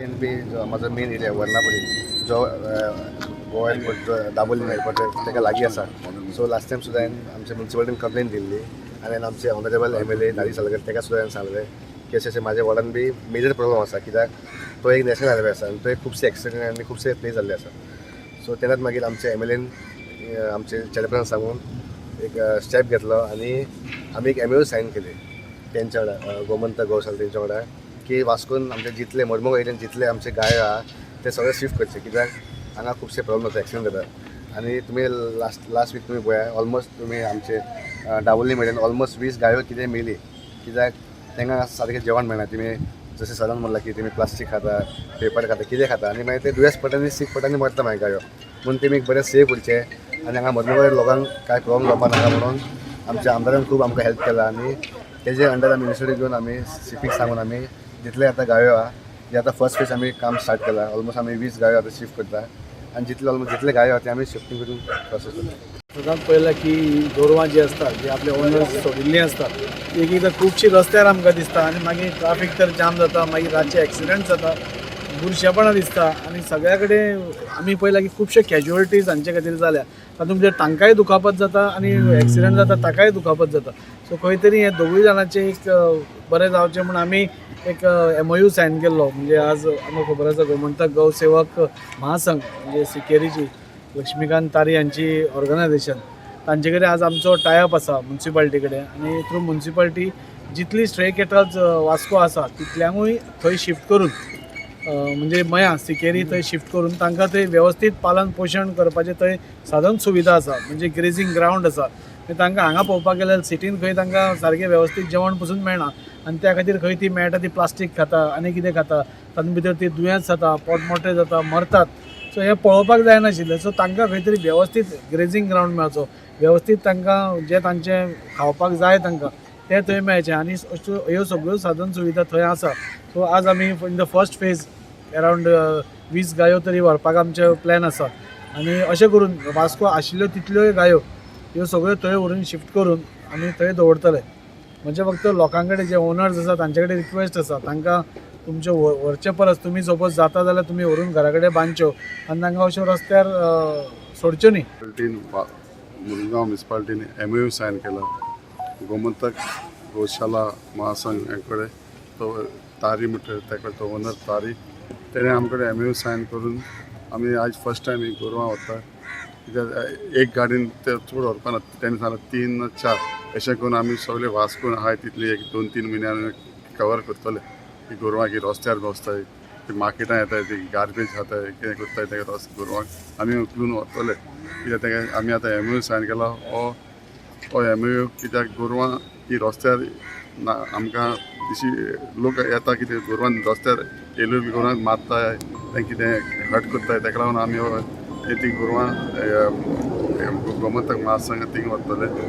N बी जो म्हजो main area वर्णापडी जो गोवा एअरपोर्ट जो दाबोलीम एअरपोर्ट ताका लागीं आसा. सो लास्ट टायम सुद्दां हांवें आमच्या मुन्सिपालिटीन कंप्लेन दिल्ली आनी हांवें आमचे ऑनरेबल एमएलए तारी सालकर ताका सुद्दां हांवें सांगलें की अशें अशें म्हाज्या वॉर्डान बी मेजर प्रॉब्लम आसा, कित्याक तो एक नॅशनल हायवे आसा आनी थंय खुबशे एक्सिडंट आनी खुबशे प्लेस जाल्ले आसा. सो तेन्नाच मागीर आमचे एमएलएन आमचे चेअरपर्सन सांगून एक स्टेप घेतलो आनी आमी एक एमओयू सायन केली तेंच्या वांगडा, गोमंतक गोशाला तेंच्या वांगडा, की वास्कोन आमचे जितले मरमूगांव एरियन जितले आमचे गाय आहा ते सगळे शिफ्ट करचे, कित्याक हांगा खुबशे प्रॉब्लम जाता, एक्सिडंट जाता. आनी तुमी लास्ट लास्ट वीक तुमी पळया, ऑलमोस्ट तुमी आमचे दाबोली मेरेन ऑलमोस्ट 20 गायो कितें मेली, कित्याक तांकां सारकें जेवण मेळना. तुमी जशें सरान म्हणलां की तुमी प्लास्टीक खाता, पेपर खाता, कितें खाता आनी मागीर ते दुयेंस पडटा आनी सीक पडटा आनी मरता मागीर गायो. म्हणून तेमी एक बरें सेफ उरचें आनी हांगा मरमूगांव लोकांक कांय प्रॉब्लम जावपा नाका म्हणून आमच्या आमदारान खूब आमकां हेल्प केला आनी तेजे अंडर आमी इनिशिएटीव घेवन आमी सीपीक सांगून आमी जितले आतां गायो आहा जे आतां फर्स्ट फेज आमी काम स्टार्ट केला. ऑलमोस्ट आमी 20 गायो आतां शिफ्ट करता आनी जितले ऑलमोस्ट जितले गायो आहा ते आमी शिफ्टींग करून प्रोसेस करता. सदांच पळयलां की गोरवां जी आसतात, जी आपले ओनर्स सोडिल्लीं आसतात, ती एक एकदां खुबशीं रस्त्यार आमकां दिसता आनी मागीर ट्राफीक तर जाम जाता, मागीर रातचे एक्सिडंट जाता, बुरशेपणां दिसता आनी सगळ्या कडेन आमी पळयलां की खुबशे कॅज्युअलिटीज हांचे खातीर जाल्या. तातूंत भितर तांकांय दुखापत जाता आनी एक्सिडंट जाता ताकाय दुखापत जाता. सो खंय तरी हें दोगूय जाणांचें एक बरें जावचें म्हूण आमी एक एमओयू सायन केल्लो. म्हणजे आज आमकां खबर आसा, गोमंतक गौसेवक महासंघ म्हणजे सिकेरीची लक्ष्मीकांत तारी हांची ऑर्गनायझेशन, तांचे कडेन आज आमचो टायअप आसा मुन्सिपालिटी कडेन आनी थ्रू मुन्सिपालिटी जितली स्ट्रे कॅटल्स वास्को आसा तितल्यांकूय थंय शिफ्ट करून, म्हणजे मया सिकेरी थंय शिफ्ट करून तांकां थंय वेवस्थीत पालन पोशण करपाचें थंय साधन सुविधा आसा, म्हणजे ग्रेजींग ग्रावंड आसा. मागीर तांकां हांगा पळोवपाक गेल्यार सिटीन खंय तांकां सारकें वेवस्थीत जेवण पसून मेळना आनी त्या खातीर खंय ती मेळटा ती प्लास्टीक खाता आनी कितें खाता, तातूंत भितर ती दुयेंस जाता, पोट मोठे जाता, मरतात. सो हें पळोवपाक जायनाशिल्लें. सो तांकां खंय तरी वेवस्थीत ग्रेजींग ग्रावंड मेळचो, वेवस्थीत तांकां जें तांचें खावपाक जाय तांकां तें थंय मेळचें आनी अश्यो ह्यो सगळ्यो साधन सुविधा थंय आसा. सो आज आमी in the first phase around 20 गायो तरी व्हरपाक आमचें प्लॅन आसा आनी अशें करून वास्को आशिल्ल्यो तितल्योय गायो ह्यो सगळ्यो थंय व्हरून शिफ्ट करून आमी थंय दवरतले. म्हणजे फक्त लोकां कडेन, जे ओनर्स आसा तांचे कडेन रिक्वेस्ट आसा, तांकां तुमच्यो व्हरचे परस तुमी सपोज जाता जाल्यार तुमी व्हरून घरा कडेन बांदच्यो आनी तांकां अश्यो रस्त्यार सोडच्यो न्ही. मुन्सिपालिटीन, मुरगांव मुन्सिपालिटीन एमओयू सायन केला गोमंतक गोशाला महासंघ कडेन. तो तारी म्हणटा ताका, तो ओनर तारी, तेणें आमकडे एमओयू सायन करून आमी आयज फर्स्ट टायम ही गोरवां व्हरता, कित्याक एक गाडीन ते चड व्हरपाना. तेणें सांगलें तीन चार अशें करून आमी सगळे वास्कोन आहाय तितली एक 2-3 म्हयन्यान कवर करतले. ही गोरवां की रस्त्यार बसताय, ती मार्केटान येताय, ती गार्बेज खाताय, कितें करताय, तेका रस गोरवांक आमी उखलून व्हरतले, कित्याक तेका आमी आतां एमओयू सायन केला. हो हो एमओयू कित्याक गोरवां ही रस्त्यार ना आमकां दिशी लोक येता, कितें गोरवां रस्त्यार येयल्यो बी गोरवांक मारताय, तें कितें हर्ट करताय. तेका लागून आमी हो ती गोरवां गोमंतक महासंघ थिंग व्हरतले.